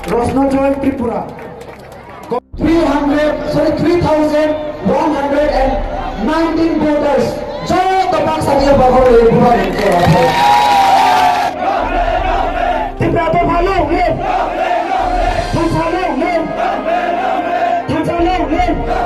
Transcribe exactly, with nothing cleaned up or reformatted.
Rosna Joy Tripura. Three hundred, sorry, three thousand one hundred and nineteen voters. Joto baksa dia bagor le bubar ke. Tipra to bhalo le. Thansa le le. Thansa le le.